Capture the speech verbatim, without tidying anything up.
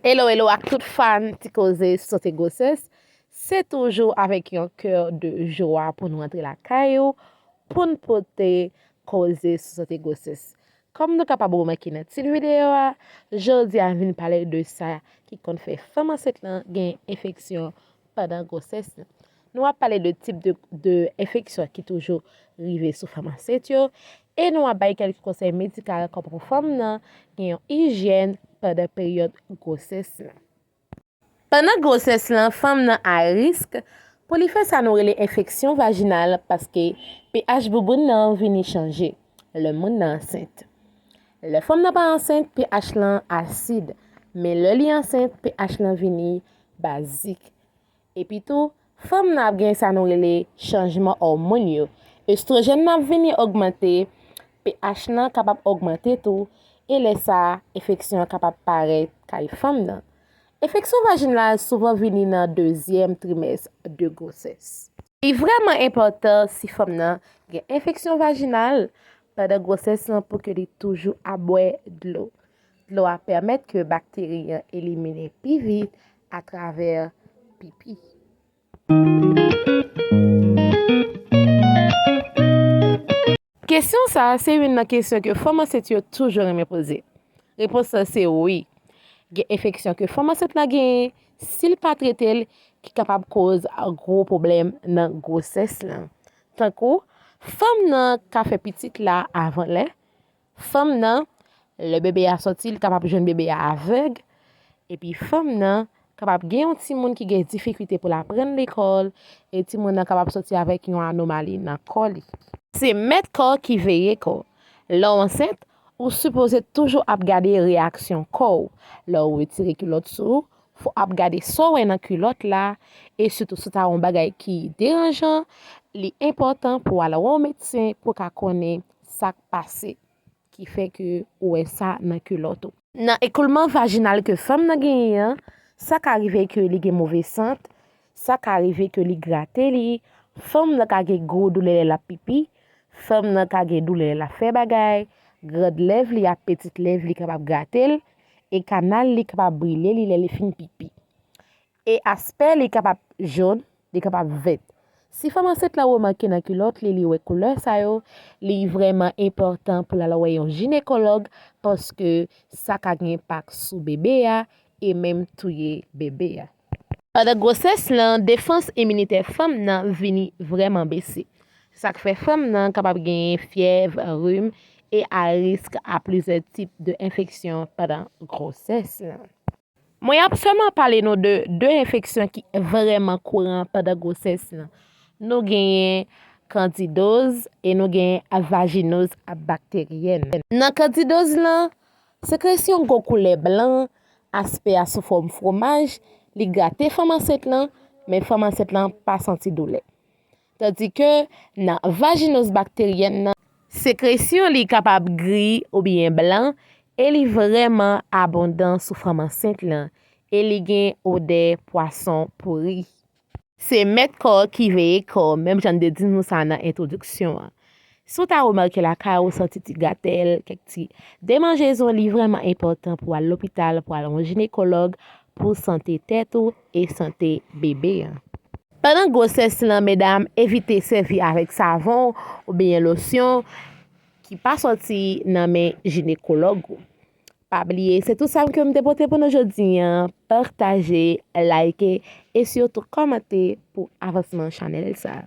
Hello, hello ak tout fan Ti Koze sou sante gwosès. Se toujou avèk yon kè de jwa pou nou antre lakay ou, pou n pote koze sou sante gwosès. Kòm nou kapab remake nan tit videyo a, jodi a vin pale de sa ki konn fè fanm ansent lan gen enfeksyon pandan gwosès lan. Nou ap pale de tip de, de enfeksyon ki toujou rive sou fanm ansent yo, e nou ap bay kèlke konsèy medikal kòman pou fanm nan gen yon ijyèn pandan peryòd gwosès lan. Pandan gwosès lan, fanm nan a risk pou li fè sa nou rele enfeksyon vajinal, paske pH bouboun nan vini chanje lè moun nan ansent. Lè fanm nan pa ansent, pH lan asid, men lè li ansent, pH lan vini bazik. Epi tou, fanm nan ap gen sa nou rele chanjman òmòn yo. Estwojèn nan ap vini ogmante, pH nan kapab ogmante tou, e lè sa a, enfeksyon an kapab parèt kay fanm nan. Enfeksyon vajinal souvan vini nan dezyèm trimès de gwosès. Li vrèman enpòtan si fanm nan gen enfeksyon vajinal pandan gwosès lan pou ke li toujou ap bwè dlo. Dlo a pèmèt ke bakteri an elimine pi vit atravè pipi. Kesyon sa a se youn nan kesyon ke fanm ansent yo toujou renmen poze. Repons lan se wi. Gen enfeksyon ke fanm ansent la genyen, si l pa trete l, ki kapab koz gwo pwoblèm nan gwosès lan. Tankou, fanm nan ka fè pitit la avan lè, fanm nan, lè bebe a sòti, li kapab jwenn bebe a avèg, epi fanm nan kapab gen yon timoun ki gen difikilte pou l aprann lekòl, e timoun nan kapab sòti avèk yon anomali nan kò li. Se mèt kò ki veye kò. Lè w ansent, ou sipoze toujou ap gade reyaksyon kò w. Lè w retire kilòt sou ou, fò w ap gade sa w wè nan kilòt la, e sitou si w ta wè yon bagay ki deranjan, li enpòtan pou w al wè yon medsen pou w ka konnen sa k pase ki fè ke ou wè sa nan kilòt ou. Nan ekoulman vajinal ke fanm nan genyen an, sa ka rive ke li gen move sant, sa ka rive ke li grate li, fanm nan ka gen gwo doulè lè l ap pipi, fanm nan ka gen doulè lè l ap fè bagay, grand lèv li ak petit lèv li kapab grate l, e kanal li kapab brile li lè li fin pipi. E aspè li kapab jòn, li kapab vèt. Si fanm ansent lan remake nan kilòt li, li wè koulè sa yo, li vrèman enpòtan pou l al wè yon jinekològ, paske sa ka gen enpak sou bebe a e menm touye bebe a. Pandan gwosès lan, defans iminitè fanm nan vini vrèman bese. Sa k fè fanm nan kapab genyen fyèv, rim, e a risk a plizyè tip de enfeksyon pandan gwosès lan. Mwen ap sèlman pale nou de de enfeksyon ki vrèman kouran pandan gwosès lan. Nou genyen kandidoz e nou genyen vajinoz bakteryèn. Nan kandidoz lan, sekresyon gwo koulè blan, aspè a sou fòm fwomaj, li grate fanm ansent lan, men fanm ansent lan pa santi doulè. Tandike nan vajinoz bakteryèn nan, sekresyon li kapab gri oubyen blan e li vrèman abondan sou fanm ansent lan e li gen odè pwason pouri. Se mèt kò ki veye kò, menm jan n te di nou sa nan entwodiksyon an. Si w ta remake lakay ou santi ti gratèl, kèk ti demanjezon, li vrèman enpòtan pou w al lopital, pou w al wè yon jinekològ pou sante tèt ou e sante bebe an. Pandan gwosès lan, medam, evite sèvi avèk savon oubyen losyon ki pa sòti nan men jinekològ ou. Pa bliye, se tout sa ke m te pote pou nou jodi an. Pataje, like e sitou kòmante pou avansman chanèl sa.